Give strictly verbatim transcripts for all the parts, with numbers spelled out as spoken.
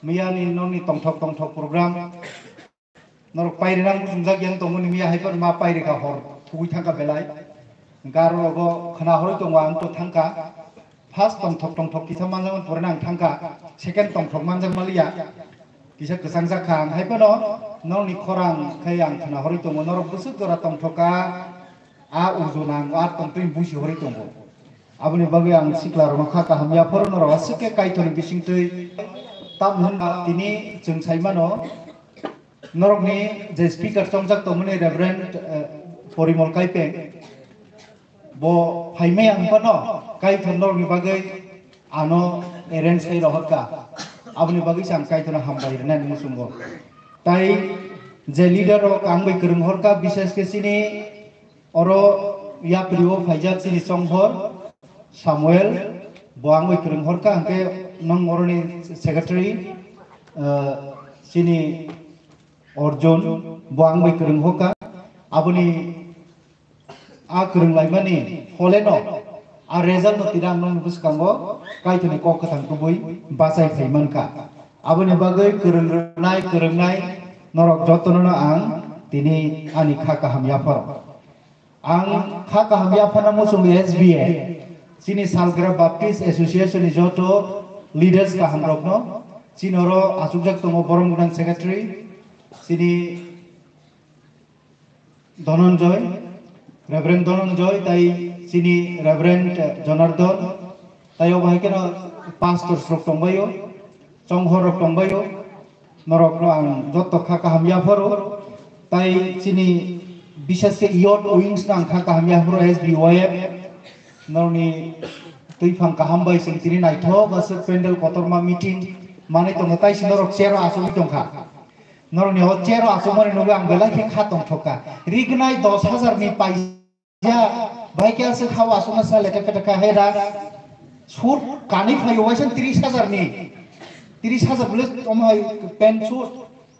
Miyani nokni tongthok tongthok program. Norok pairi nang buchungjak yang tongmani miya hai phano ma pairi kha hor thugui thangkha belai. Garo rogo khna horoi tongo ang to thangkha. First tongthok tongthok kisa manjakmani pore ang thangkha. Second tongthok manjak maliya. Kisa kwchang jak kha ang hai phano nokni khorang khai ang khna horoi tongo. Norok bwswk jora tongthok kha. A uju nang a tongtwi busi horoi tongo. Aboni bagwi ang sikla rokno kha kaham yapharo norok aswk khe Kaitorni bisingtwi tam hwnba tini chwng sai mano. Norokni je speaker chongjak tongmani Reverend, eh, Porimol Kaipeng, bo phaimaya hwnphano Kaitor norokni bagwi ano arrange khai rohorkha. Aboni bagwi se ang Kaitorno hambai rwnani muchungo. Tai je leader rok ang bai kwrwng horkha, bishesh khe chini oro yapri o phaijak chini chonghor Samuel, bo ang bai kwrwng horkha, hwnkhe nwng oroni secretary, eh, chini Arjun, bo ang bai kwrwng horkha. Aboni a kwrwng laimani pholeno a result no tini ang nokni bwskango Kaitorni kok kwthang kubui bachai phai mankha. Aboni bagwi kwrwng rwnai, kwrwngnai norok jotono no ang tini ani kha kaham yapharo. Ang kha kaham yapharna muchungo S B A, chini Salgra Baptist Association ni joto leaders kaham rokno, chini oro achukjak tongo borom gwnang secretary, chini Dhananjay, Reverend Dhananjay, tai chini Reverend Jonardhan, tai obo hai kheno pastors rok tongbaio, chonghor rok tongbaio, norokno ang joto kha kaham yapharo, tai chini bishesh khe youth wings no ang kha kaham yapharo, S B Y F, norokni twiphang kaham bai chwng tini naithok aswk pandal kotorma meeting manwi tongo, tai se norok chair o achugwi tongkha. Norokni o chair o achukmani nugwi ang belai khe kha tongthok kha. Rignai dos hajar ni paisa, bai khe aswk ha o achukna sa lekha peta kha, he da. Suit kanwi phaio waisa tris hajar ni. Tris hajar bole omo hai pant suit.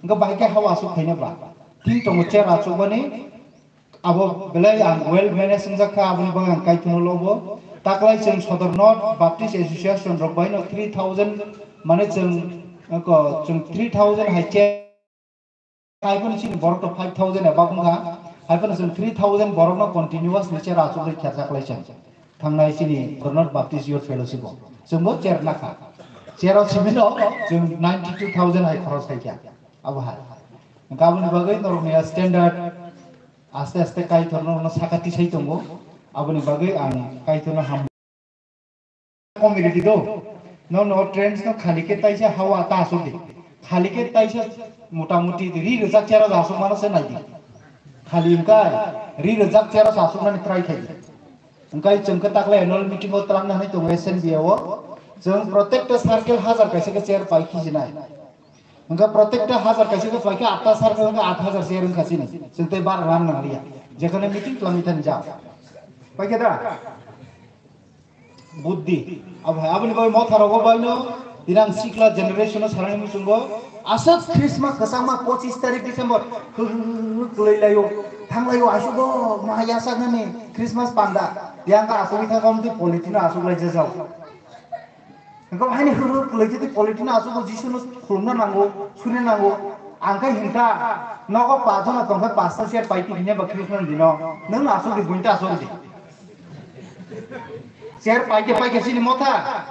Hwnkhe bai khe ha o achuk phaina ba. Twi tongo chair achukmani. Abo belai ang well manage wngjak kha, aboni bagwi ang Kaitorno lobo. Taklai chwng Sodor North Baptist Association rok bai no three thousand, mane chwng, ko, chwng three thousand hai chair. Hai phano chini borok to five thousand eba wngkha. Hai phano chwng three thousand borok no continuous ni chair achugwi kherjak lai chwng. Thangnai chini Sodor North Baptist Youth Fellowship o chwngbo chair nakha. Chair o simi no chwng ninety two thousand hai khoros khaikha. Abo hai. Hwnkhe aboni bagwi norokni a standard aste aste Kaitor norokno saka tisai tongo. Aboni bagwi ang Kaitorno ham. Community do. Nono trends no khali khe taisa hawa ta asuk di. Khali khe taisa mota moti ri rwjak chera asuk mano se nai di. Khali wngkha ri rwjak chera asuk nani try khai di. Wngkha chwng khe takle annual meeting o twlang nani tongo S N B A o. Chwng protecta circle hajar kaisa khe chair pai khijinai. Wngkha protecta hajar kaisa khe pai khe atta circle wngkha aat hajar chair wngkha chini. Chwng tei bar ran nang liya. Jekhane meeting twlangwi thani jao. Pai khe da? Buddhi. Abo hai, aboni bagwi motha rogo baino, tini ang sikla generation o sarani muchungo, aswk Christmas kwchangma pochis tarik December, hwrwk kwlwi laio, thang laio, aisugo, maha yachak nani Christmas panda, yang ka asugwi thang kom twi politino asuk lai jajao. Engko haini hwrwk kwlwi twi politino asugo Jisuno khulumna nango, surina nango, ang khe hinta, nogo pajono tongkhe pasta chair paiti hinya ba Christmas dino, nwng asuk di buinta asuk di. Chair paikhe paikhe chini motha.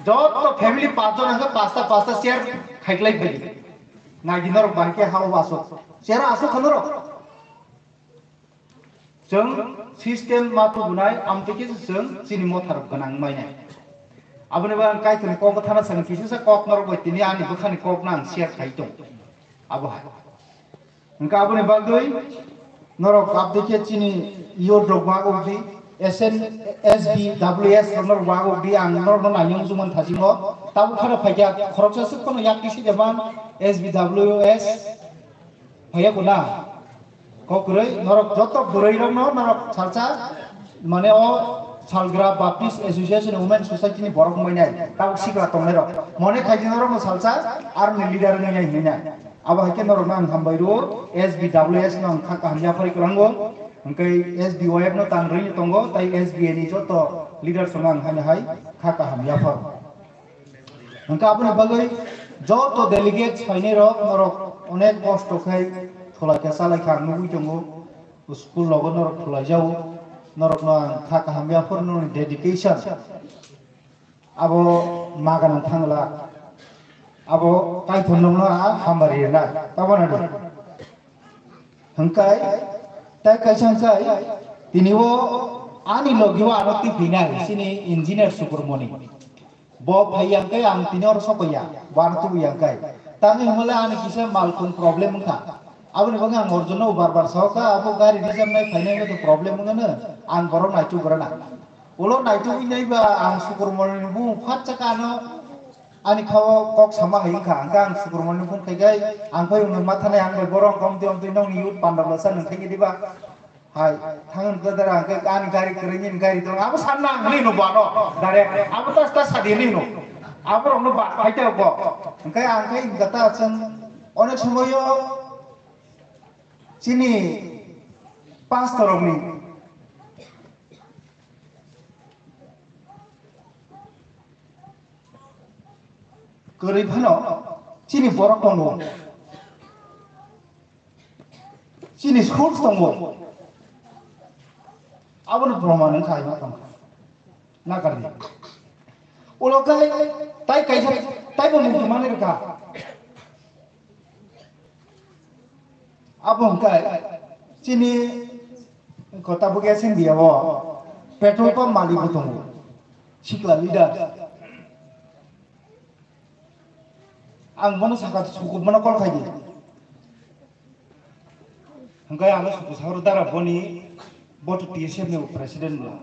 Joto family pachjon hwnkhe pasta pasta chair khaiklai phai. Naidi norok bahai khe hao aswk. Chair aswk kha norok. Chwng system ma tubunai amtwi khe chwng chini motha rok gwnang mainai. Aboni bagwi ang Kaitorni kok bwthana swng kisa sa kok norok bai tini ani bwkhani kok no ang share khai tong. Abo hai. Hwnkhe aboni bagwi norok abdi khe chini youth rok wagok di, S N, S B W S rok norok wagok di, ang norok no naiyung juman thajingo. Tabuk khara phaikha khoroksa swk phano yak kisi jaman S B W S phaiya kuna. Kok kwrwi norok joto bwrwi rok no norok salsa mane o Salgra Baptist Association Women Society ni borok wngmai nai, tabuk sikla tongnai rok. Mone khaidi norok no salsa aroni leader wngmai nai hinwi nai. Abo hai khe norok no ang hambai rwo, S B W S no ang kha kaham yaphari kwlango, hwnkhe S B Y F no tangrwi tongo, tai S B A ni joto leaders no ang haino hai kha kaham yaphar. Hwnkhe aboni bagwi Joto delegates phainai rok norok onek kosto khai thulai khe chalai kha ang nugwi tongo. School logo norok thulai jao. Norok no ang kha kaham ya phuru nini dedication. Abo magan ang thangla. Abo kaithon nokno a hamari na. Tabo na do. Hwnkhe, tai kaisa hwnkhe, tini o ani logi o ano twi phinai, chini engineer Sukurmoni. Bo phai yang khe ang tini oro sokoi ya, bo ano tubu yang khe. Tangwi hwnmale ani kisa malkhung problem wngkha. Aboni bagwi ang orjono bar bar sao kha, abo gari rijak nai phainai no problem wngkha no, ang borok naituk rana. Ulo naituk wngnai ba ang Sukurmoni ni bumung phat chaka ano. Ani kha o kok sama hai wngkha, hwnkhe ang Sukurmoni phone khai khai, ang phai wngno ma thanai, ang bai borok wngkha, omtwi omtwi nokni youth panda bwsa nwng khaikhe diba? Hai, thangwi wngkha dara, hwnkhe ani gari kwrwini gari dong, abo sanna ang hinwi no bano, direct, abo tas tas sadi hinwi no. Abo rokno ba phai tei kok. Hwnkhe ang khai wngkha ta chwng onek somoio chini pastor rokni kwrwi phano chini borok tongo, chini source tongo, aboni proman wngkha ai ma tongkha nakardi. Ulo khe tai kaisa taibo mung tongmani rwkha. Abo hwnkhe chini kota bugya seng dia o petrol pump malik bo tongo, sikla leader. Ang bono saka sukubmano call khai di. Hwnkhe ano suku sahoro dara boni bo to T S F ni president bla.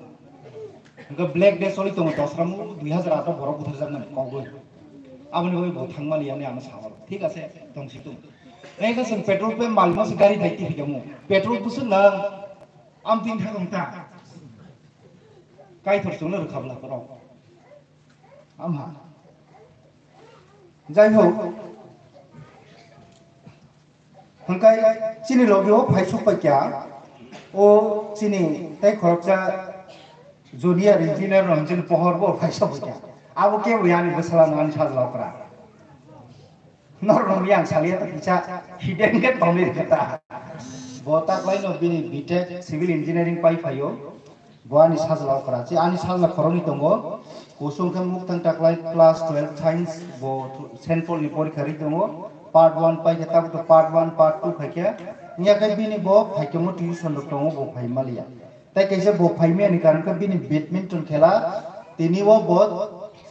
Hwnkhe black day choli tongo Dosramu dui hazar aat o borok butharjakmani kogwi. Aboni bagwi bo thangmani yani ano sahoro. Thik ase, tongsi tong. Engkhe chwng petrol pump malmo se gari thai tiphikamo. Petrol buswk nang am tin thang ta. Kaithor chwngno rwkhabla borok. Amha. Jai ho. Hwnkhe chini logi o phai suk pai kya. O chini tei khoroksa junior engineer rok chini pohor bo phai suk pai kya. Abo kebo yani bwsala no ani sajla okra. Norok no yang salia ta kisa hidden ke tongni kata. Bo ta klai no bini B Tech civil engineering pai phaio. Bo ani sajla okra. Chi ani sajla khoroknwi tongo. Kusung khe muktang taklai class twelve science bo Saint Paul ni porikha ri tongo. Part one pai khe tabuk to part one, part two khai khe. Wngya khe bini bo phaikhe mo tuition rok tongo, bo phai maliya. Tai kaisa bo phai mani karon khe bini badminton khela tini o bo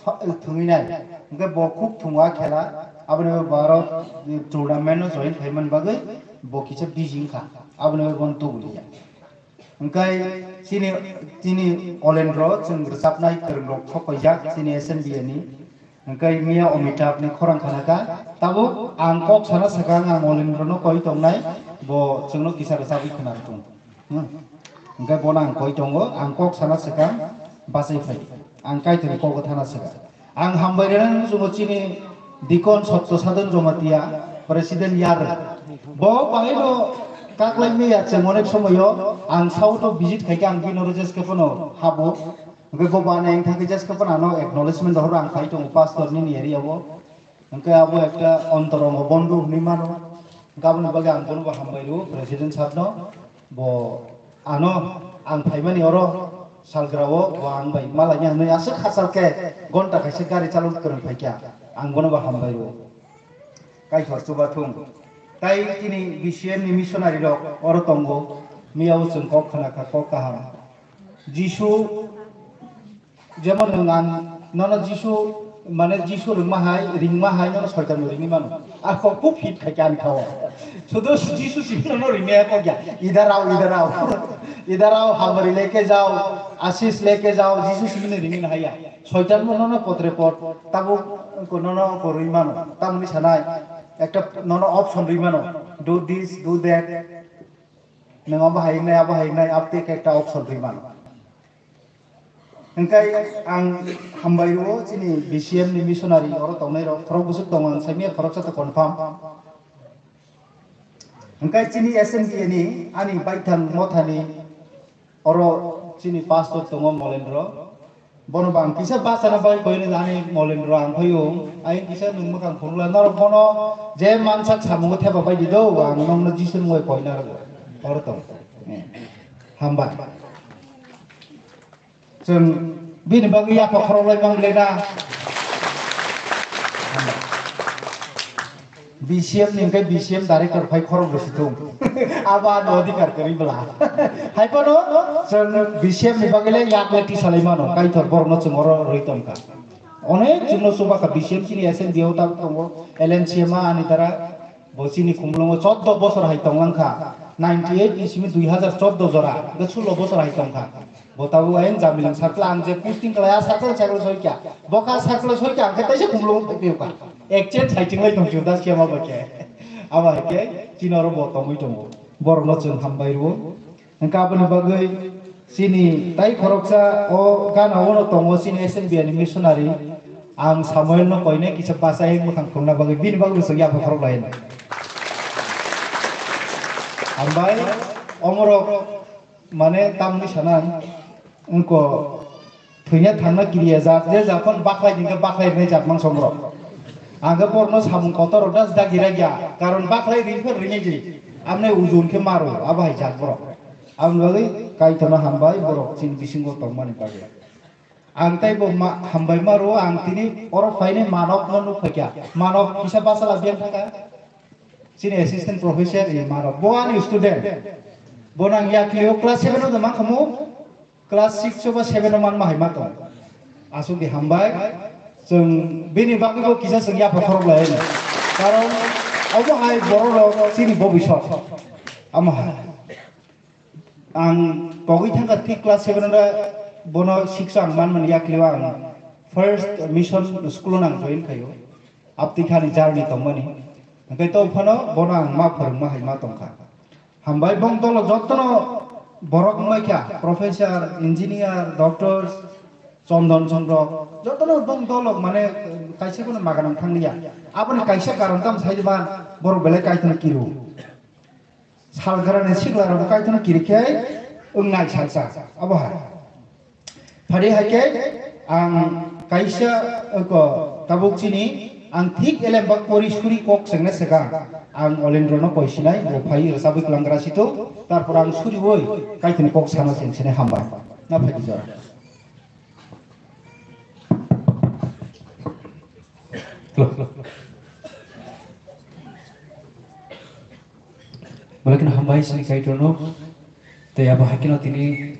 thwngwi nai. Hwnkhe bo khub thwngwa khela. Aboni bo baro tournament no join khai man bagwi bo kisa busy wngkha. Aboni bo bono tubuliya. Hwnkhe chini, chini Olendro chwng rwchapnai kwrwngrok sokoijak chini S M B A ni. Hwnkhe miya Amitabh ni khorang khana kha. Tabuk ang kok sana swkang ang Olendro no koi tongnai, bo chwngno kisa rwchapwi khwna rwthung. Hmm. Hwnkhe bono ang koi tongo, ang kok sana swkang bachai phai. Ang Kaitorni kogo thana swkang. Ang hambai rwna nukjagao chini Deacon Satya Sadhan Jamatia, President Yar. Bo bahai no kaklai maya chwng onek somoyo ang South o visit khaikhe ang bino rejest khe phano habo. Hwnkhe bo bana ang thangkhe just khe phano ano acknowledgement rohor ang khai tongo pastor nini area o. Hwnkhe abo ekta ontorongo bondhu hwnwi mano. Hwnkhe aboni bagwi ang bono bo hambai rwo President sir no. Bo ano ang phaimani oro salgrao bo ang bai malaina hwnwi aswk hachal khe gonta kaisa gari chalon kwrwng phaikha, ang bono bo hambai rwo. Kaitor chubathung. Tai chini B C M ni missionary rok oro tongo, miyao chwng kok khna kha, kok kaham. Jisu Jemon nwng ang nono Jisu, mane Jisu rwngma hai, ringma hai, nono soitan bo ringwi mano. A kok bo fit khai khe ani kha o. Sudo Jisu simi nono ringmaya kok ya. Idhar aao, idhar aao. Idhar aao, hamari leke jao, ashish leke jao, Jisu simi no ringwi no haya. Soitan bo nono potre pot, tabuk ko nono ko rwi mano. Tamoni sanai, ekta nono option rwi mano. Do this, do that. Nwng abo hai wngnai, abo hai wngnai, abo te ekta option rwi mano. Hwnkhe ang hambai rwo chini B C M ni missionary oro tongnai rok, khorok bwswk tongo, ang saimanya khoroksa to confirm. Hwnkhe chini S M B A ni ani baithang mothani oro chini pastor tongo Molendro. Bono bang kisa bachana bai koino ani Molendro ang phaio. Ai kisa nwng mwkhang phunukla norok bono je mansak samungo theba bai di do, ang nokno Jisu mungwi koina rwgo. Oro tong. Eh. Hambai. Chwng bini bagwi yapha khoroklai mang le da. Hambai. B C M ni hwnkhe B C M director phai khorok rwsi thung. Abo ani odhikar kwrwi bwla. Hai phano chwng B C M ni bagwi le yak le tisalai mano, Kaitor borokno chwng oro rwi tongkha. Onek chwngno chuba kha B C M chini S N B o tabuk tongo, L N C M a ani dara bo chini khumlungo chordo bosor hai tonglang kha. Ninety eight ni simi dui hazar chordo jora, hwnkhe sulo bosor hai tongkha. Bo tabuk ayang jamilang circle ang je posting khlai a circle circle soi kya. Bo kha circle soi kya, ang khe taisa khumlung phi phi kha. Exchange hai ching lai tong chu das kya ma ba khe. Abo hai khe chini oro bo tongwi tongo. Borok no chwng hambai rwo. Hwnkhe aboni bagwi chini tai khoroksa o gana ono tongo chini S N B ni missionary. Ang Samuel no koine kisa bachai mwkhang khulna bagwi bini bagwi chwng yapha khorok lai. Hambai omorok. Mane tamni sanang, wngko thwina thangna kiriya jak, je japhano bakhlai hwnkhe bakhlai rwnai jak mang songrok. Ang khe borokno samung kotor rok das dagi ragya, karon bakhlai ring phano ringya je, amne ujon khe maro, abo hai jak borok. Aboni bagwi Kaitorno hambai borok chini bisingo tongmani bagwi. Ang tei bo ma-, hambai ma rwo, ang tini oro phainai manok no nuk phaikha. Manok kisa bachala biyang thangkha. Chini assistant professor ni manok. Bo ani student. Bo nang yakli o class seven o da mankhamu. Class six o ba seven o man ma hai ma tong. Aswk di hambai. Chwng bini bagwi bo kisa chwng yapha khorok lai. Karon obo hai borok rok chini bobisok. Amo hai. Ang pogwi thangkha thik class seven o bono six o ang manmani yakli o ang first mission school o nang join khaio. Abtwi khani journey tongmani. Hwnkhe to phano bono ang ma phwrwngma hai ma tongkha. Hambai bong dolo jotono borok wngmai kha, professor, engineer, doctors, Chondon Chondrok, jotono bong dolo mane kaisa bono maganang thanglia. Aboni kaisa karon tamo sai man borok belai kaitona kiru. Salgrani siklarokbo Kaitorno kiri khe wngnai salsa. Abo hai. Phari hai khe ang kaisa, oko, tabuk chini ang thik elembak pori suri kok chengna swkang ang Olendrono koi sinai, bo phai rwchabwi kwlang gra situ, tarpor ang suriwi Kaitorni kok sana cheng sinai hambai. Na phai jora. Belai kheno hambai chini Kaitorno. Tei abo hai kheno tini,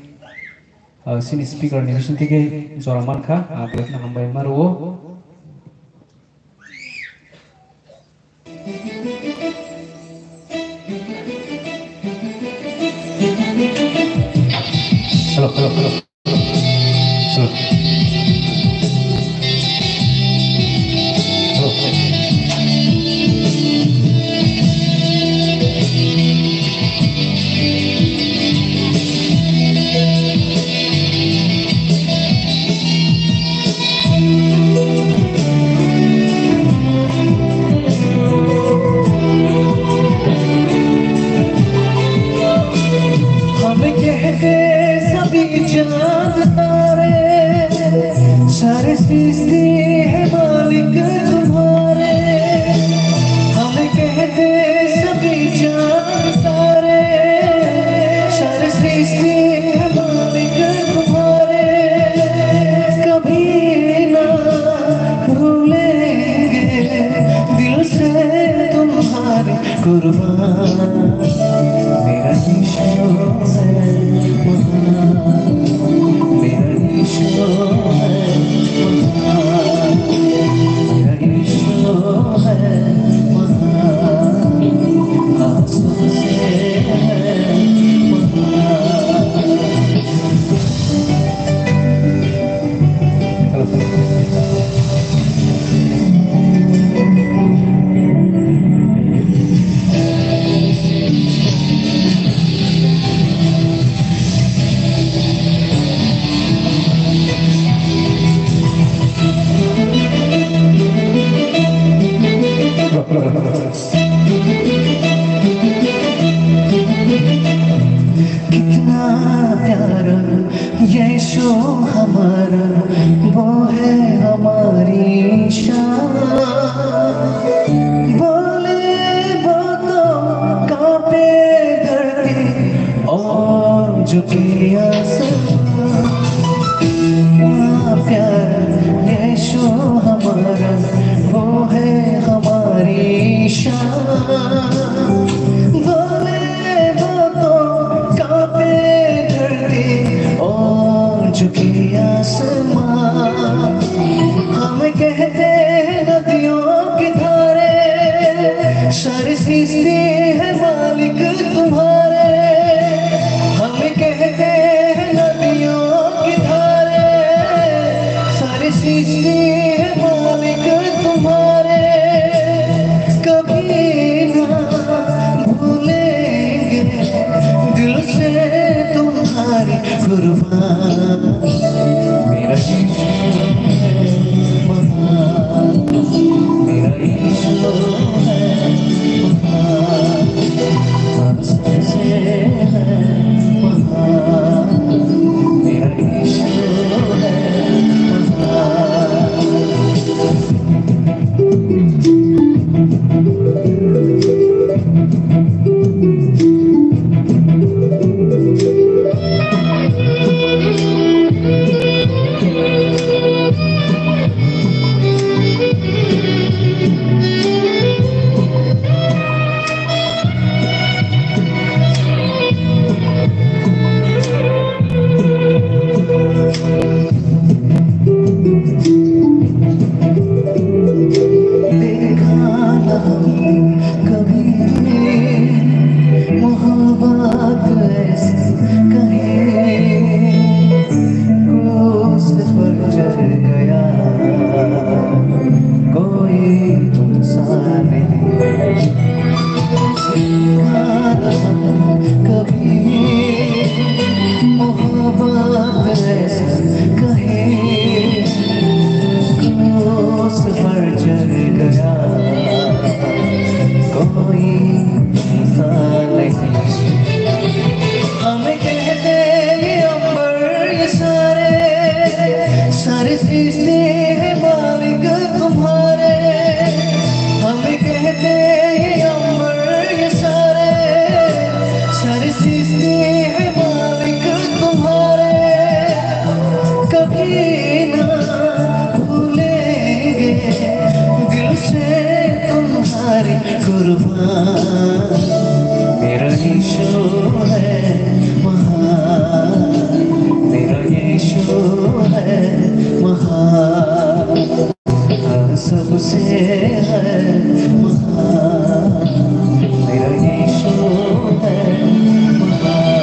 ah, chini speaker ni bising theke jora mankha, ah, belai kheno hambai ma rwo. Hello, hello, hello. हमें कहते सभी जानता रे, सारे सृष्टि है मालिक तुम्हारे। हमें कहते सभी जानता रे, सारे सृष्टि है मालिक तुम्हारे। कभी ना भूलेंगे दिल से तुम्हारे कुर्बान। मेरा यीशु है महान, मेरा यीशु है महान, मेरा यीशु है महान, आंसू से है महान। कितना प्यारा यीशु। जो हमारा, वो है हमारी शान। बोले वो तो कांपे धरती और झुके आसमां। प्यारा यीशु हमारा, वो है हमारी शान। बोले वो तो कांपे धरती और झुके आसमां। हम कहते हैं नदियों के धारे, सारी सृष्टि है मालिक तुम्हारे। हम कहते हैं नदियों के धारे, सारी सृष्टि है मालिक तुम्हारे। कभी ना भूलेंगे दिल से तुम्हारी कुर्बानी। मेरा यीशु है महान, मेरा यीशु है महान, सबसे है महान, मेरा यीशु है महान। देखा ना कभी मोहब्बत ऐसी कहीं, क्रूस पर चढ़ गया कोई तुमसा नहीं। कभी मोहब्बत ऐसी कहीं, क्रूस पर चढ़ गया कोई तुमसा नहीं। हम कहते ये अंबर ये सारे, सारी सृष्टि है मालिक तुम्हारे। हम कहते ये अंबर ये सारे, सारी सृष्टि है मालिक तुम्हारे। कभी ना भूलेंगे दिल से तुम्हारी कुर्बान। मेरा यीशु है महान, मेरा यीशु है महान, सबसे है महान, मेरा यीशु है महान।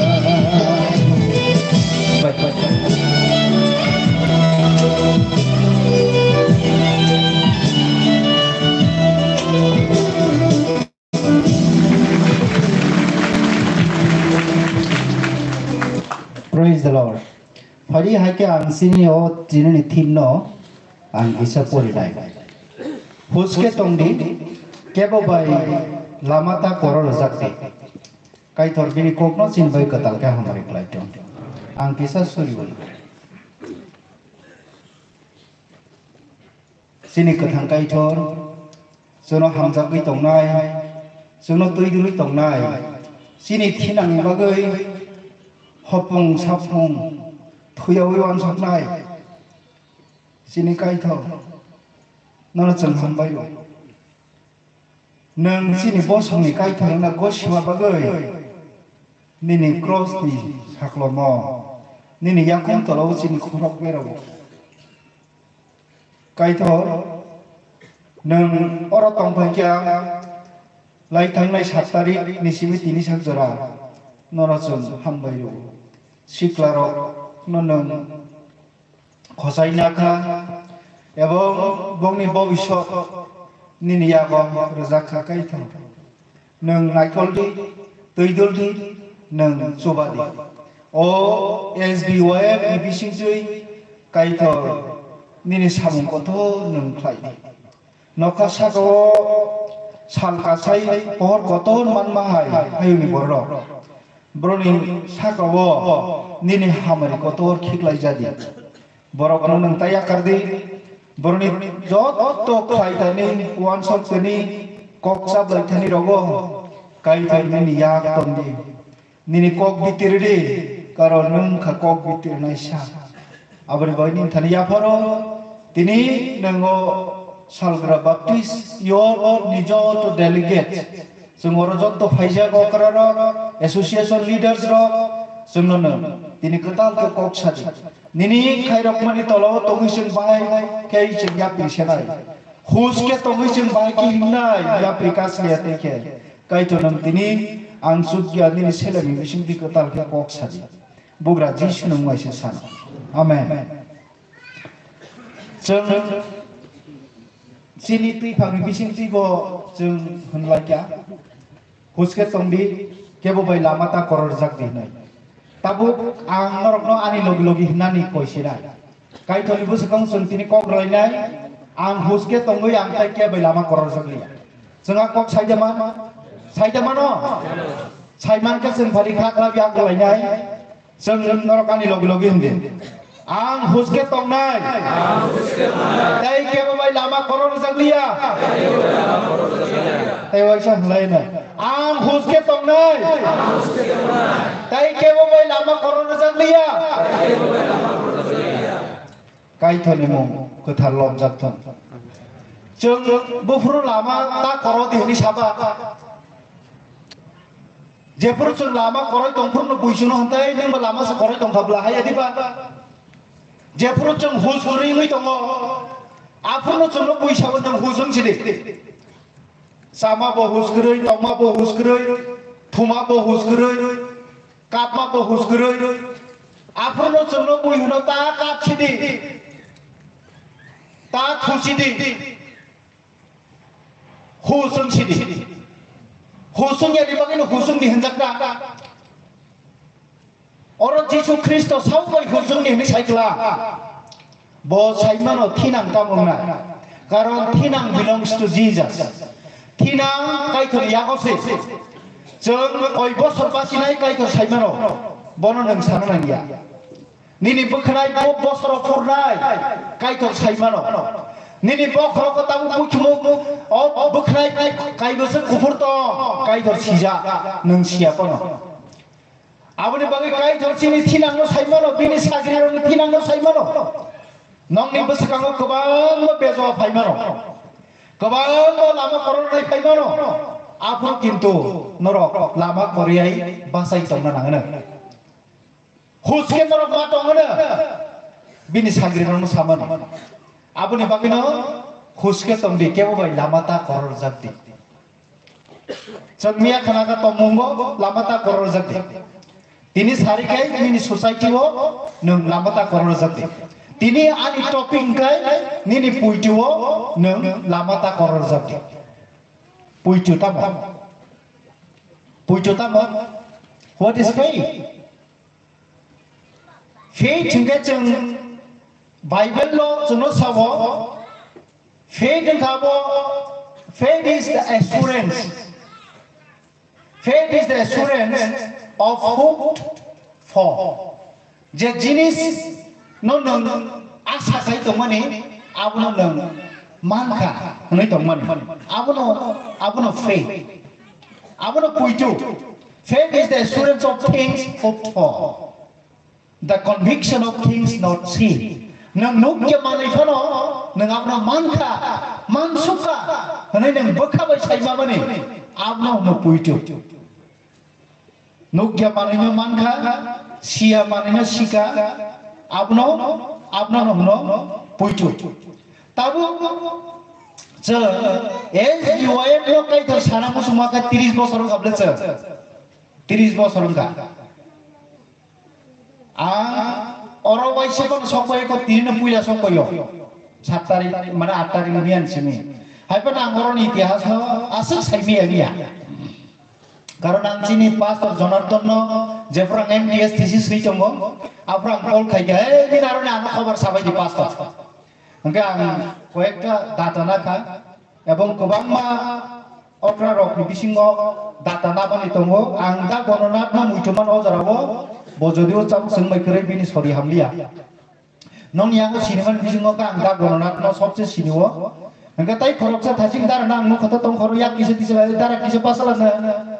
Praise the Lord. Phari hai khe ang chini o chini ni theme no ang kisa pori nai. Huske tongdi, kebo bai lama ta koro rwjak di. Kaitor bini kok no chini bai kwtal khe hamari khlai tong. Ang kisa suri bai. Chini kwthang Kaitor, chwngno hamjagwi tongnai, chwngno twi dwlwi tongnai, chini thinangni bagwi hopung sapung thuyaui uansuknai, chini Kaitor, nono chwng hambai o. Nwng chini bosongni Kaitor wngna gosiwa bagwi nini krosni saklomo, nini yakung tolao chini khorok berao. Kaitor, nwng oro tongphai khe ang lai thangnai sat tarik ni simi tini sak jora nono chwng hambai rw. Siklarok no nwng khosai nakha, ebong bongni bobisot nini yago rwjak kha Kaitor. Nwng naikoldi, twiduldi, nwng chubadi. O S B Y F ni bisingtwi Kaitor nini samung kotor nwng khlaidi. Nokha sakao sal kasai pohor kotor manma hai hayungni bororok. Borokni saka-o nini hamari kotor khiklai jadi. Borokno nwng ta yakar di. Borokni joto khlai tani, uansuk tani, kok chablai tani rogo Kaitor nini yak tong di. Nini kok bitir di, karon nwng kha kok bitir naisa. Aboni bagwi nini thani yapharo, tini nwngo Salgra Baptist Youth ni joto delegate, chwng oro joto phaijak okrarok, association leaders rok, chwngno nwng tini kwtal khe kok sadi. Nini khairokmani tolo tongwi chwng bahai khe chwng yapri senai. Hus khe tongwi chwng bahai khe hingnai yapri kasliya tei khe. Kaitor nwng tini ang chukya nini selengni bisingtwi kwtal khe kok sadi. Bugra Jisu nwng waisa san. Amen. Chwng chini twiphangni bisingtwi bo chwng hwnlaikha, huske tongdi, kebo bai lama ta kororjak di hwnwi. Tabuk ang norokno ani logi logi hwnani koi sinai. Kaitorni bwswkang chwng tini kok rwlainai, ang huske tongwi ang tai kebo bai lama kororjak liya. Chwng a kok saida man, saida mano? Saiman khe chwng phari kha khlai yak rwlainai. Chwng norok ani logi logi hwndi. Ang huske tongnai. Tei kebo bai lama kororjak liya. Tei waisa hwnlaino. Ang huske tongnai. Tei kebo bai lama kororjak liya. Kaitorni mung kwthar lobjak thung. Chwng buphuru lama ta koro di hwnwi saba. Jephuru chwng lama koroi tongphuru no buisono hwntai, nwngbo lama se koroi tongkha bla hai adiba. Jephuru chwng hus kwrwi wngwi tongo, aphuru no chwngno buisao nwng hus wng sidi. Chama bo hus kwrwi, tongma bo hus kwrwi, thuma bo hus kwrwi, kapma bo hus kwrwi. Aphuru no chwngno bui hwno ta kap sidi, ta thu sidi. Husung sidi. Husung ya di bagwi no husung di hwnjak na. Oro Jisu Khristo sao bai husung di hwnwi sai kla. Bo sai mano thinang tamo wngna. Karon thinang belongs to Jesus. Thinang Kaitor yago se. Chwng koi bosor basinai Kaitor sai mano. Bono nwng sana nangya. Nini bwkhwnai bo bosoro purnai Kaitor sai mano. Nini bokhorok tabuk buchumuk, o bwkhwnai kaibo se kuphur tong, Kaitor sijak, nwng siya pono. Aboni bagwi Kaitor chini thinangno sai mano, bini sagrirokni thinangno sai mano. Nokni bwskango kwbangma bejoa phai mano. Kwbangma lama korornai phai mano. Aphuru kintu norok lama koriyai bachai tongna nangano. Huske norok ma tong hwno, bini sagrirokno samani. Aboni bagwino huske tongdi, kebo bai lama ta kororjakdi. Chwng miya khana kha tongmungo lama ta kororjakdi. Tini sari khai nini society o nwng lama ta kororjakdi. Tini ani topic khai nini puitu o nwng lama ta kororjakdi. Puitu tamo? Puitu tamo? What is faith? Faith hwnkhe chwng Bible-o chwngno sao, faith wngkha bo, faith is the assurance. Faith is the assurance of hope for. Je jinis no nwng asa khai tongmani, abono nwng mankha hwnwi tongmani. Abono, abono faith. Abono puitu. Faith is the assurance of things hoped for, the conviction of things not seen. Nwng nukya manwi phano nwng abono mankha, mansukha hwnwi nwng bwkha bai saimamani, abono hwno puitu. Nukya manwino mankha, siya manwino sikha, abono, abono hwno puitu. Tabuk chwng S B Y F no Kaitor sana muchungma kha tris bosor wngkha ble chwng. Tris bosor wngkha. Ang oro waisa phano sokbai kho, tini no puila sokbaio. Sat tarik, mane aat tarik ni yan simi. Hai phano ang oroni itihas no aswk saimaya niya. Karon ang chini pastor Jonathan no jephru ang M D S thesis swi tongo, aphru ang call khai kha, "Hey, nini aroni ano khobar sabai di pastor." Hwnkhe ang koyekta data nakha, ebong kwbangma okra rokni bisingo data nabani tongo. Ang da Gononatno muichuman o jorao, bo jodio cham swngbai kwrwi bini sori hamliya. Nokni yango sinimani bisingo khe ang da Gononatno sobse sinio. Hwnkhe tai khoroksa thaching dara nang nukha to tong khoro yak kisa kisa lai dara kisa pasala na.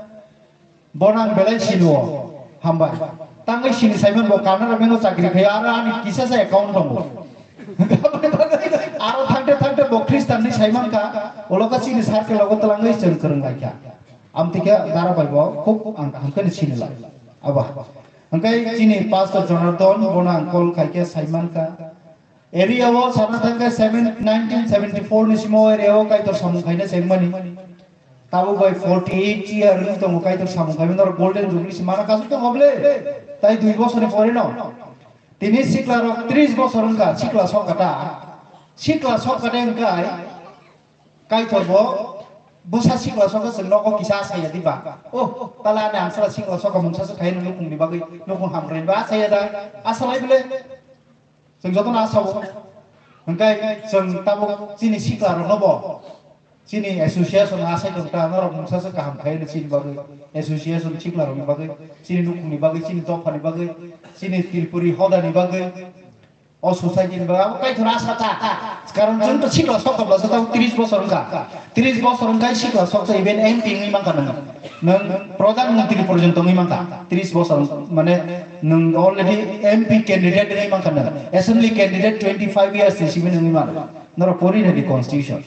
Bono ang belai sinio. Hambai. Tangwi sini saiman bo Karnataka bank o chakri khai aro ani kisa sa account tongo. Aro thangte thangte bo Christian ni saiman kha, ulo kha chini circle logo twlangwi chwng kwrwng lai kha. Amtwi khe dara bai bo khub ang hamkhe ni sini lai. Aba. Hwnkhe chini pastor Jonathan bono ang call khai khe saiman kha. Area o sana thangkhe seven, nineteen seventy four ni simo area o Kaitor samung khaina chengmani. Tabuk bai forty eight year wng tongo Kaitor samung khaimani, norok Golden Jubilee se mana kasuk tongo ble. Tai dui bosor ni pore no. Tini sikla rok tris bosor wngkha, sikla sokha ta. Sikla sokha de wngkai Kaitor bo bwsa sikla sokha chwng nogo kisa asaya diba. Oh, tala ani ang sala sikla sokha mungsa se khaino nukung ni bagwi, nukung hamkrai ba asaya da. Asalai ble. Chwng jotono asao. Hwnkhe chwng tabuk chini siklarokno bo chini association asai tong ta, norok mungsa se kaham khaino chini bagwi, association siklarokni bagwi, chini nukhungni bagwi, chini dophani bagwi, chini Tripuri hodani bagwi, o society ni bagwi abo Kaitor asa ta. Karon chwng to sikla sokha bwlasa tabuk tris bosor wngkha. Tris bosor wngkha sikla sokha even M P wngwi mankha nwng. Nwng Pradhan Mantri porjonto wngwi mankha. Tris bosor mane nwng already M P candidate wngwi mankha nwng. Assembly candidate twenty five years ni simi wngwi mano. Norok pori nai di constitution.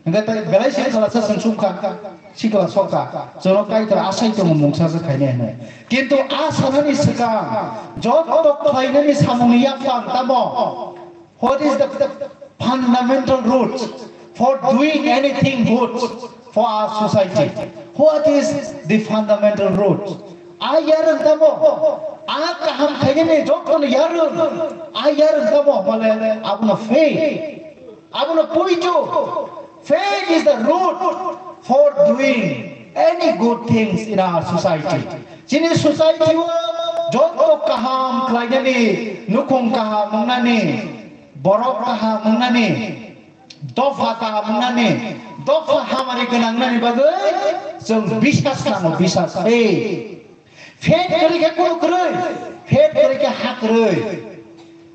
Hwnkhe tai belai sikla sa chwng sumkha. Sikla sokha. Chwngno Kaitor asai tongo mungsa se khainai hinwi. Kintu a sanani swkang joto khlainani samungni yaphang tamo? What is the fundamental root for doing anything good for our society? What is the fundamental root? A yarwng tamo, a kaham khainani jotono yarwng, a yarwng tamo, mane abono faith, abono poichu. Faith is the root for doing any good things in our society. Chini society o joto kaham khlainani, nukhung kaham wngnani, borok kaham wngnani, dopha kaham wngnani, dopha hamari gwnang wngnani bagwi chwng bisas nango, bisas. Hey, faith kwrwi khe kunu kwrwi, faith kwrwi khe ha kwrwi,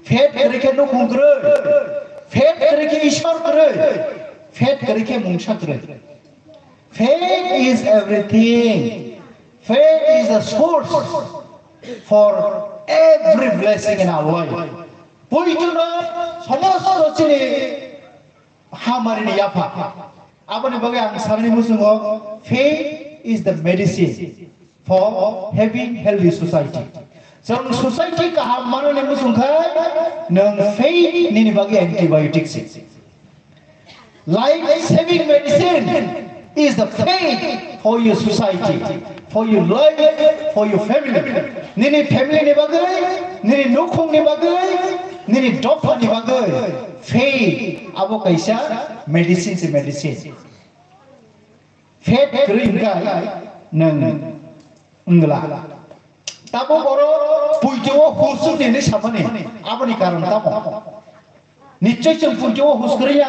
faith kwrwi khe nukhung kwrwi, faith kwrwi khe Ishwar kwrwi, faith kwrwi khe mungsa kwrwi. Faith is everything. Faith is the source for every blessing in our life. Poichuno somosto chini hamari ni yapha. Aboni bagwi ang sanani muchungo, faith is the medicine for having healthy society. Chwng society kaham manani muchung khai nwng faith nini bagwi antibiotic se. Life saving medicine is the faith for your society, for your life, for your family. Nini family ni bagwi, nini nukhung ni bagwi, nini dopha ni bagwi faith abo kaisa medicine se, medicine. Faith kwrwi hwnkhe nwng wngla. Tamo borok puitio husuk ni hinwi samani, aboni karon tamo? Nichoi chwng puitio hus kwrwi ya.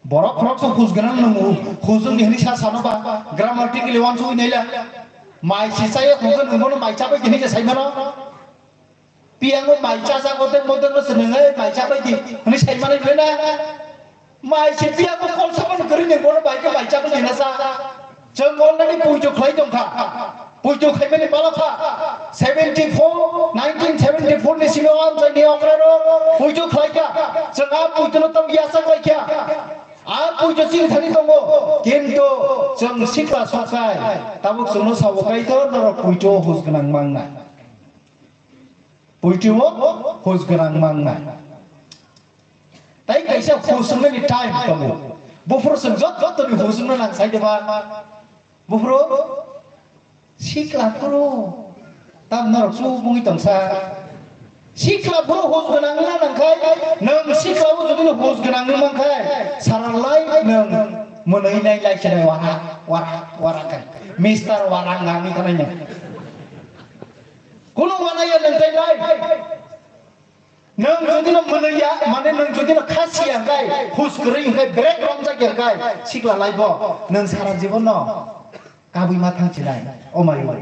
Borok khorok se hus gwnang nwng husuk ni hinwi sa sano ba, grammatically wansugwi naila. Mai si chaya hwnkhe nwng bono mai chabai hinwi se saimano. Piyango mai chajago tei modorno se nwng, "Ei, mai chabai di," hwnwi saimanai ble na? Mai se piyango kolsa mani kwrwi nwng bono bai khe mai chabai di na sa? Chwng already puitu khlai tongkha. Puitu khaimani bala kha. Seventy four, nineteen seventy four ni simi o amchaini okrano puitu khlai kha. Chwng a puituno tamo yachak lai kha. A puitu chini thani tongo. Kintu chwng sikla sokai. Tabuk chwngno sabo, Kaitor, norok puitu hus gwnang mangnai. Puitio hus gwnang mangnai. Tai kaisa hus wngnani time tongo. Buphuru chwng jot-, jottoni hus wngna nang sai de ba? Buphuru sikla phuru tam norok su bungwi tongsa. Sikla phuru hus gwnang wngna nang khai, nwng sikla o jodi hus gwnang wngna nang khai, sara life nwng mwnwi nai lai se nai wara, wara, wara khai. Mister Warang nang wngwi thanai nwng. Kunu manaya nwng tai lai. Nwng jodi no mwnwi ya, mane nwng jodi no kha si ya hwnkhe, hus kwrwi hwnkhe, brek romjak ya hwnkhe, sikla lai bo nwng sara jibon no kabwi ma thang chinai, o mai o.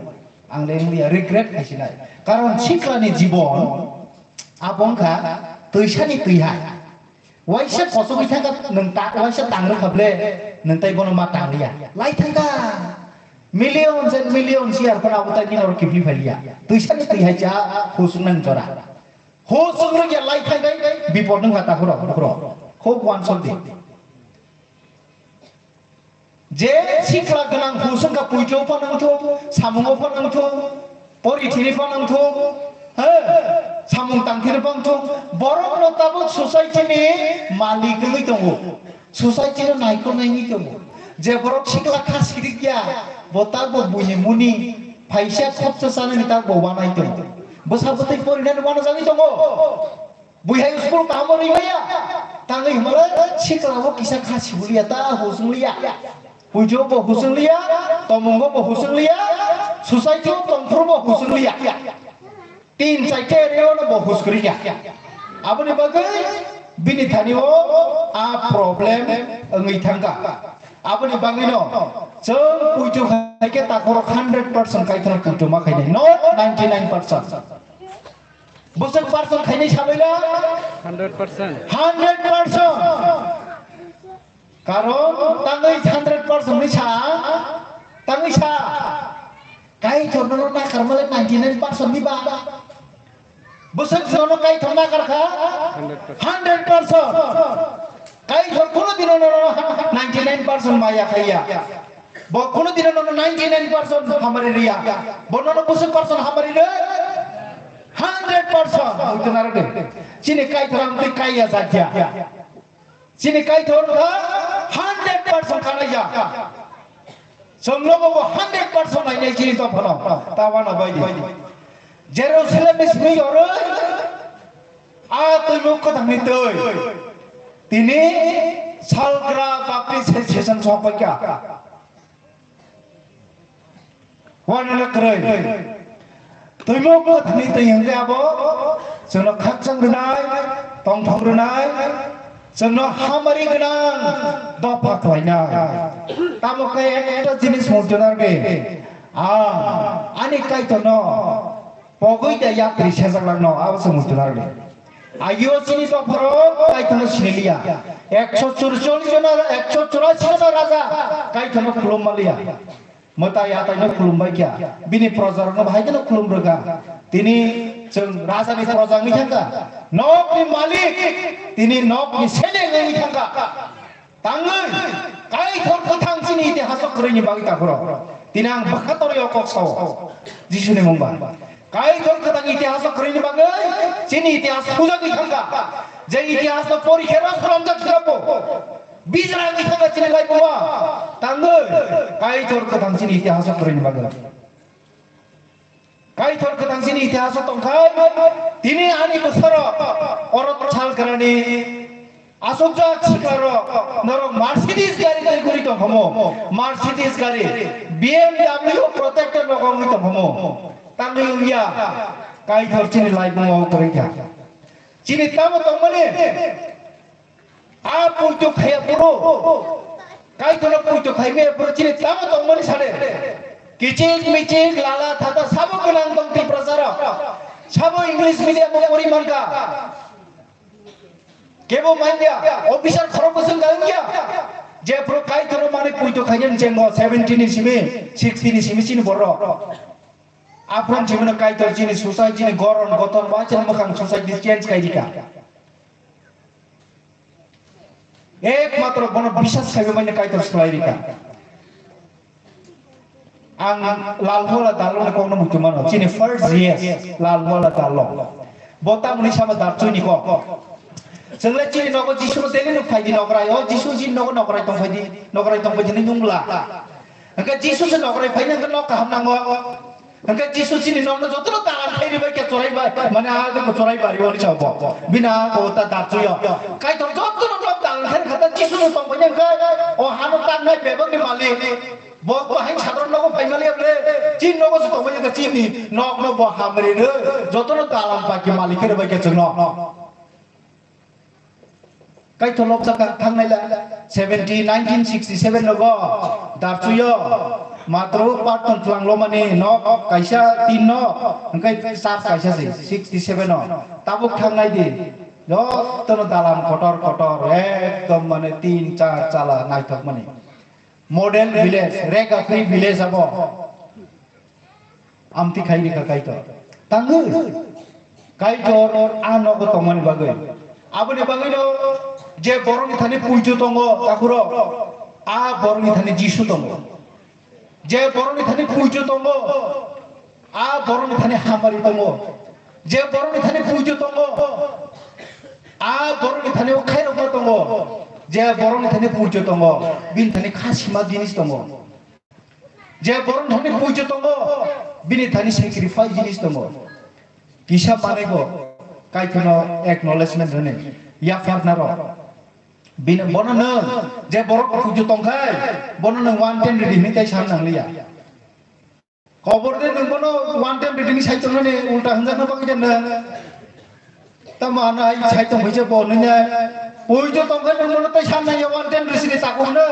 Ang le wngya regret khai chinai. Karon sikla ni jibon abo wngkha twisa ni twi hai. Waisa kochogwi thangkha nwng ta, waisa tang rwkha ble, nwng tai bono ma tang liya. Lai thangkha. Millions and millions year phano abo tai nini oro kiphilwi phai liya. Twisa ni twi hai cha hus wngnani jora. Hus wng rwkya lai thangkhai bipot wngkha takhurok bukhurok. Huk uansuk di. Je sikla gwnang hus wngkha puitio phano wngthung, samungo phano wngthung, pori thini phano wngthung, he, samung tang thini phano wngthung, borokno tabuk society ni malik wngwi tongo. Society no naikolnai wngwi tongo. Je borok sikla kha sirik ya, bo tak bo buini muni, phaisa khopsa chanani tak bo wanai tongo. Bwsa bwtwi porinani wanajagwi tongo. Buihai school kaham rwi maya. Tangwi hwnmale sikla bo kisa kha sibuliya ta husung liya. Puijo bo husung liya, tomungo bo husung liya, society o tongphuru bo husung liya. Tin chaita area o no bo hus kwrwi ya. Aboni bagwi bini thani o a problem wngwi thangkha. Aboni bagwi no chwng puitu khai khe takhorok hundred percent kaithano puitu ma khainai, not ninety nine percent. Bwswk percent khainai sabaila? Hundred percent. Hundred percent. Karon tangwi hundred percent ni sa, tangwi sa. Kaitor nono nakar male ninety nine percent ni ba. Bwswk nono Kaitor nakar kha? Hundred percent. Kaitor kuno dino nono ninety nine percent maya khaiya. Bo kuno dino nono ninety nine percent hamari riya. Bo nono bwswk percent hamari re? Hundred percent. Muitu naro de. Chini Kaitor ang twi kaiya jakya. Chini Kaitor kha hundred percent khanai ya. Chwng nogo bo hundred percent nainai chini dophano. Ta wano bai di. Jerusalem ni simi yoroi a twi muk kwthang ni twi. Tini salgra bapti se-, season sok bai kha. Wanala kwrwi. Twimuk kwthangni twi hwnkhe abo chwngno khakchang rwnai, tongthok rwnai, chwngno hamari gwnang dopha khlainai. Tamo khe ekta jinis muitu narwgwi. Ah, ani Kaitorno pogwi da yapri sejaklakno abo se muitu narwgwi. Agio chini dopharo Kaitorno siniliya. Ekso churcholish jona, ekso churashi jona raja Kaitorno khulum maliya. Mwtai ataino khulumbai kha, bini projarokno bahai kheno khulum rwkha. Tini chwng rajani proja wngwi thangkha. Nokni malik, tini nokni seleng wngwi thangkha. Tangwi Kaitor kwthang chini itihaso kwrwini bagwi takhoro. Tini ang bwkha torwi o kok sao. Jisuni mung bai. Kaitor kwthang itihaso kwrwini bagwi chini itihas pujagwi thangkha. Je itihasno porikhe rw phwrwngjak sirabo. Bijra wngwi thangkha chini laipungo. Tangwi Kaitor kwthang chini itihaso kwrwini bagwi. Kaitor kwthang chini itihaso tongkhai, tini ani bwsarok oro salkrani asokjak siklarok norok Mercedes gari twi guri tongkhomo, Mercedes gari, B M W protector rogwi tongkhomo. Tangwi wngya, Kaitor chini laipungo kwrwi kha. Chini tamo tongmani? A puitu khaiya phuru, Kaitorno puitu khaimaya phuru chini tamo tongmani sade. Kichik michik lala thata sabo gwnang tong Tiprasarok. Sabo English medium o pori mankha. Kebo manya, officer khorok bwswng ga wngya. Je phuru Kaitorno mani puitu khainani chengo seventy ni simi, sixty ni simi chini borok. Aphuru chimino Kaitor chini society ni goron goton ba chini mwkhang society change khai rika. Ekmatro bono bisas khaiwi manya Kaitor swlai rika. Ang Lalwala Dalong ni kokno muitu mano. Chini first G S Lalwala Dalong. Bo tamoni sama Dapchwi ni kok. Chwngle chini nogo Jisu no daily nuk phaidi nokrai. O Jisu chini nogo nokrai tong phaidi, nokrai tong phaidi ni nungla. Hwnkhe Jisu se nokrai phaina hwnkhe nok kaham nango. Hwnkhe Jisu chini nokno jotono dalan khairi bai khe chorai bai, mane a joto chorai bari oni chao bo. Bina bo ta Dapchwi o. Kaitor jotono nok dalan khairi khata Jisu no tong bai hwnkhe o hano tangnai bebak ni malik. Bo bo hai sadron nogo phai mali able. Chin nogo se tong bai hwnkhe chini nokno bo hamri re. Jotono dalan bai khe malik khairi bai khe chwngno. Kaitholok jaka thangnaila seventy, nineteen sixty-seven nogo Darchuyo matro patton tlang lomani nok kaisa tin nok, hwnkhe church kaisa se sixty-seven o. Tabuk thangnai di, jotono dalam kotor kotor, ekdom mane tin char chala naithok mani. Model village, Rega Free Village abo. Amtwi khai rikha Kaitor. Tangwi. Kaitor a nogo tongmani bagwi. Aboni bagwino je borokni thani puitu tongo, takhurok. A borokni thani Jisu tongo. Je borokni thani puitu tongo, a borokni thani hamari tongo. Je borokni thani puitu tongo, a borokni thani khairokma tongo. Je borokni thani puitu tongo, bini thani kha sima jinis tongo. Je borok thani puitu tongo, bini thani sacrifice jinis tongo. Kisa manaibo Kaitorno acknowledgement rwni, yapharna rw. Bini, bono nwng je borok puitu tongkhai, bono nwng one time ridi hwnwi tei san nangliya. Kobor de nwng bono one time ridi hwnwi sai tongnani ulta hwnjakna bagwi de nwng. Tamo ano hai sai tong hwise bo nini. Puitu tongkhe nwng bono tei san nangya one time risini takhuk hwno.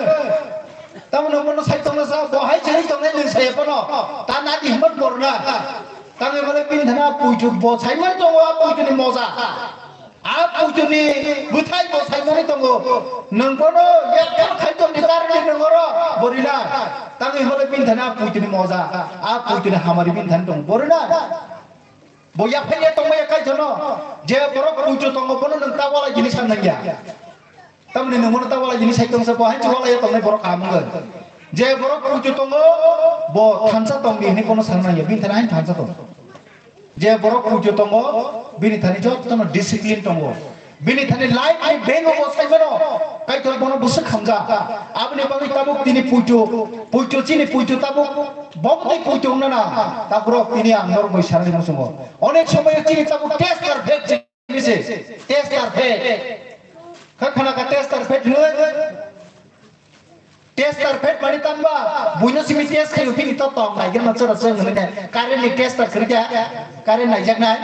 Tamo nwng bono sai tongna sa bo hai sai tongnai nwng sai bono. Ta nadi himot borna. Tamo bole pin thana puitu bo sai man tongo a puitu ni moja. A puitu ni bwthai bo sai mani tongo. Nwng bono yakar khai tong di tar ni nwng oro borina. Tamo bole pin thana puitu ni moja. A puitu ni hamari pin than tong borina. Bo yaphai ya tongmaya Kaitorno, je borok puitu tongo, bono nwng ta wala jinis san nangya. Tamni nwng bono ta wala jinis sai tongsa, bo hai wala ya tongnai borok kaham wngwi. Je borok puitu tongo, bo thansa tongdi hwnwi bono san nangya, bini thani hai thansa tong. Je borok puitu tongo, bini thani jotono discipline tongo. Bini thani life ni bank o bo sai mano, Kaitor bono bwswk hamjak. Aboni bagwi tabuk tini puitu, puitu chini puitu tabuk, bokni puitu wngna na, takhurok tini ang norok bai sarwi muchungo. Onek somoy chini tabuk tester phet chini se, tester phet. Kha khana kha tester phet hwnwi? Tester phet mani tangba, buino simi test khayo phini to tong nai gana chora chora nai. Current ni tester khri kha, current nai jak nai.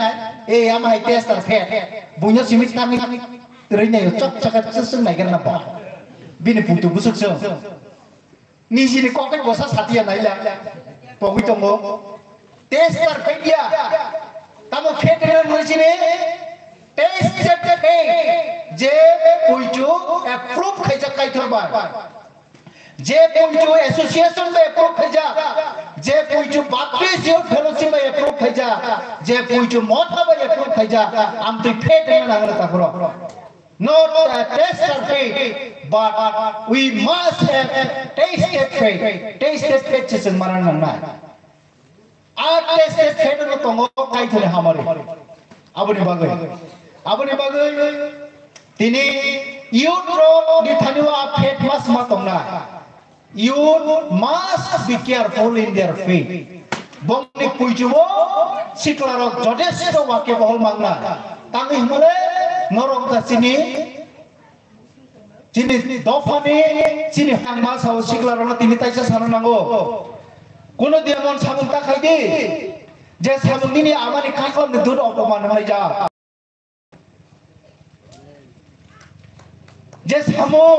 E ama hai tester phet. Buino simi tang rwi nai chok chaka chuk nai gana ba. Bini puitu bwswk chwng. Nijini kokoi bosa satia naila. Pogwi tongo. Tester phet ya. Tamo phet rwng rwi chini. Tester phet. Je puitu approve khaijak Kaitor bai. Je puitu association bai approve khaijak, je puitu Baptist Youth Fellowship bai approve khaijak, je puitu motha bai approve khaijak, amtwi phet wngna nangna takhoro. Not a tester faith, but we must have tasted faith. Tasted faith se chwng mana nangnai. A test test khe no tongo Kaitorni hamari. Aboni bagwi, aboni bagwi tini youth rok ni thani o a phet mas ma tongna. Youth must be careful in their faith. Bongni puijuo sikla rok jodesto wake bohol mangna. Tangwi himole norok da chini Chini dophani, chini hangma sao sikla rokno tini taisa sana nango. Kuno diamon samung ta khai di. Je samung nini amani kakhom ni dud opoman hwnai ja. Je samung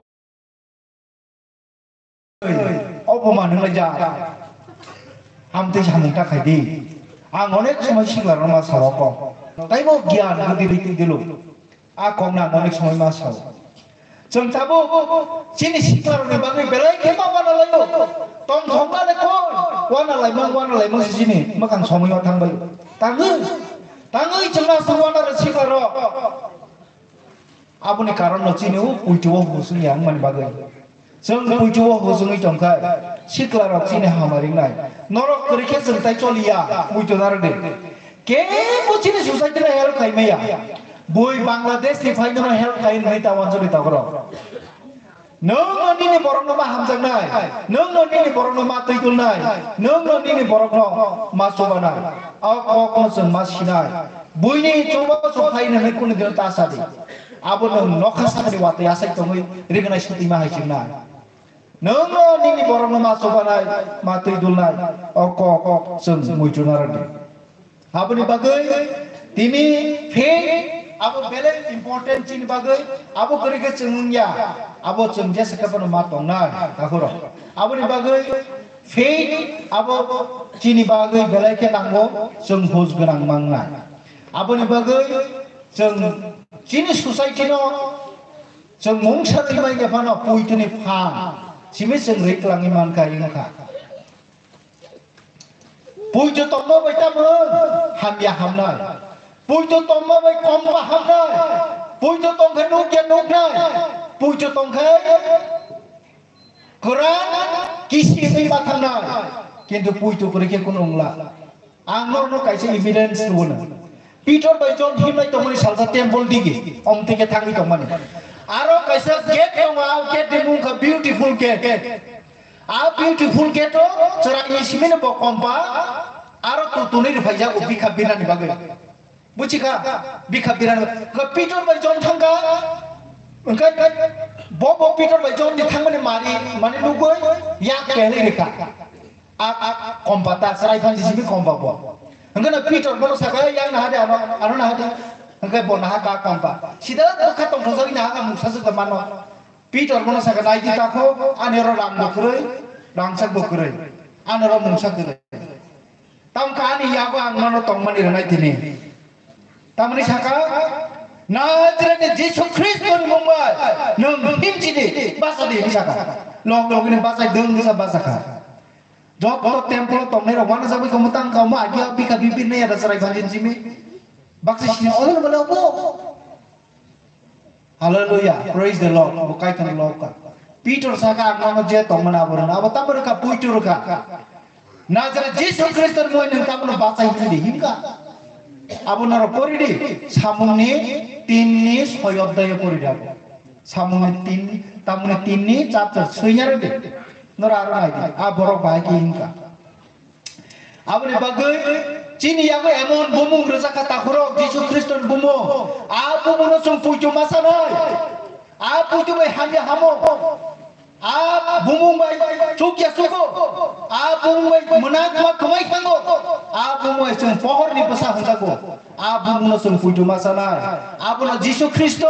opoman hwnai ja. Hamtwi samung ta khai di. Ang onek somoi sikla rokno ma sao kok. Taibo gyan budi rikti dilu. A kokno ang onek somoi ma sao. Chwng tabuk chini siklarokni bagwi belai khe ma uanalaio. Tongthokma le koi uanalaimang, uanalaimang se chini mwkhang somoi ma thangbai. Tangwi, tangwi chwngno aswk uanare siklarok. Aboni karonno chini o puitu o husung ya wngmani bagwi. Chwng puitu o husungwi tongkha, siklarok chini hamari wngnai. Norok kwrwi khe chwng tai choliya, puitu narwkdi. Kebo chini society no help khai maya. Bui Bangladesh ni phaino no help khai nai ta wansuri ta bro. Nwng no nini borok no ma hamjaknai, nwng no nini borok no ma twi tulnai, nwng no nini borok no ma chubanai. O kok no chwng ma sinai. Buini chubachu phai nai kunu dino ta sadi. Abo nwng nokha sakni watwi asai tongwi rignai sutwi ma hai chingnai. Nwng no nini borok no ma chubanai, ma twi dulnai. O kok chwng muitu narwkdi. Aboni bagwi tini faith Abo belai important chini bagwi, abo kwrwi khe chwng wngya, abo chwng jesa khe bono ma tongnai, takhurok. Aboni bagwi faith abo chini bagwi belai khe nango, chwng hus gwnang mangnai. Aboni bagwi chwng chini society no chwng mungsa rwmani phano puitoni phan simi chwng rwi kwlangwi mankha, wngkha. Puitu tongma bai tamo hamya hamnai. Puitu tongma bai kompa hamnai. Puitu tongkhe nukya nuknai. Puitu tongkhe kwran kisi wngwi ma thangnai. Kintu puitu kwrwi khe kunu wngla. Ang norokno kaisa evidence rwno. Peter bai John himlai tongmani salsa temple digi, omtwi khe thangwi tongmani. Aro kaisa gate tongo, a gate ni mung kha Beautiful Gate. A Beautiful Gate o chwraini simino bo kompa aro tu tunui rwphaijago bikha birani bagwi. Buchikha? Bikha birani bagwi. Peter bai John thangkha, hwnkhe bo, bo Peter bai John ni thangmani mari, mani nugwi yak kelai rikha. A, a, kompa ta chwrai phan simi kompa bo. Hwnkhe no Peter bono sakha, "Yang naha de ano, ano naha de." Hwnkhe bo naha ka kompa. Sida bwkha tongthokjagwi naha ka mungsa swkha mano. Pitor bono saka, "Nai di takhuk, ani oro rang bo kwrwi, rangchak bo kwrwi, ani oro mungsa kwrwi. Tamo khe ani yago ang nono tongmani rwnai tini." Tamoni saka, "Nazareni Jisu Khristoni mung bai nwng himchi di, bacha di," hwnwi saka. Log logni bachai dwng bwsa bachakha. Joto temple tongnai rok uanajagwi tongma tang kha, omo agi o bikha bibir nai ada chwrai phan simi. Baksa sini olo bole obo. Hallelujah, praise the Lord. Bo Kaitor ni lok ka. Pitor saka, "Ang nono je tongmani abo rwna." Abo tamo rwkha, puitu rwkha. "Nazareth Jisu Khristo ni mung bai nwng tamono bachai him di," himkha. Abo norok pori di, Samung ni tin ni soi odhyayo pori di abo. Samung ni tin, tamoni tin ni chapter soi ya rw di. Nora aro nai di. A borok bahai khe himkha. Aboni bagwi chini yago emon bumung rwjakha takhurok, Jisu Khristoni bumung. A bumungno chwng puitu ma sanai. A puitu bai hamya hamo. A bumung bai chukya chugo. A bumung bai mwnakma kwmai thango. A bumung bai chwng pohorni bwsa hwnjago. A bumungno chwng puitu ma sanai. Abono Jisu Khristo,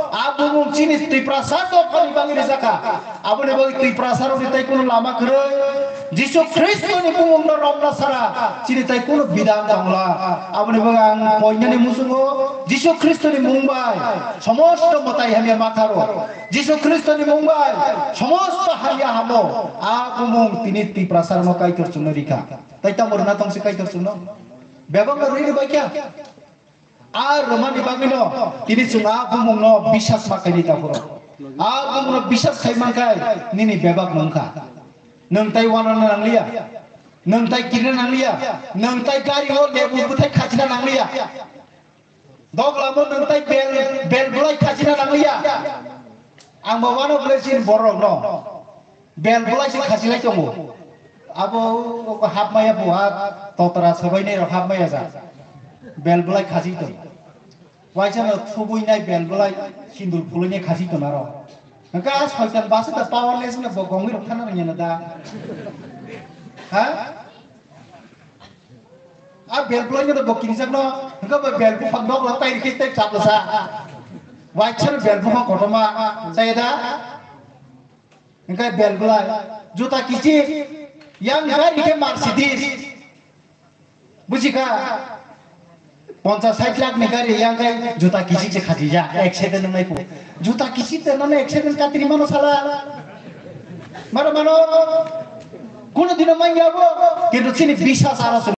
a bumung chini Tiprasa dophani bagwi rijakha. Aboni bagwi Tiprasa rokni tai kuno lama kwrwi. Jisu Khristoni bumungno romna sara chini tai kuno bidang tongla. Aboni bagwi ang koinani muchungo Jisu Khristoni mung bai somosto mwtai hamya ma kharo. Jisu Khristoni mung bai somosto hamya hamo. A bumung tini Tiprasa rokno Kaitor chwngno rikha. Tai tamo rwna tongsi Kaitor chwngno? Bebak no rwini bai kya? A rwmani bagwino tini chwng a bumungno bisas ma khaini takhurok. A bumungno bisas khai mankhai nini bebak no wngkha. Nwng tai wanana nangliya. Nwng tai kirina nangliya. Nwng tai gari o lebu bwthai khachina nangliya. Doglamo nwng tai bel, bel bwlai khachina nangliya. Ang bo wano bwlai chini borokno. Bel bwlai se khachilai tongo. Abo hapmaya buha totra sobainai rok hapmaya ja. Bel bwlai khachi tong. Waisa no thubuinai bel bwlai sindur phuluinai khachi tong aro. Hwnkhe a soitan basa da powerless no bo gongwi rok thana rwngya da. Ha? A bel bwlai no bo kirijak no, hwnkhe bo bel buphang nok la tai rikhe tai chap lasa. Waisa no bel buphang kotorma chaya da. Hwnkhe bel bwlai, juta kichi, yang gari khe Mercedes. Bujikha? Ponchas sait lakh ni gari yang khe juta kichi se khachijak, accident wngnai kho. Juta kichi te nono accident katri mano sala. Mano mano. Kuno dino manya bo. Kintu chini biswas aro se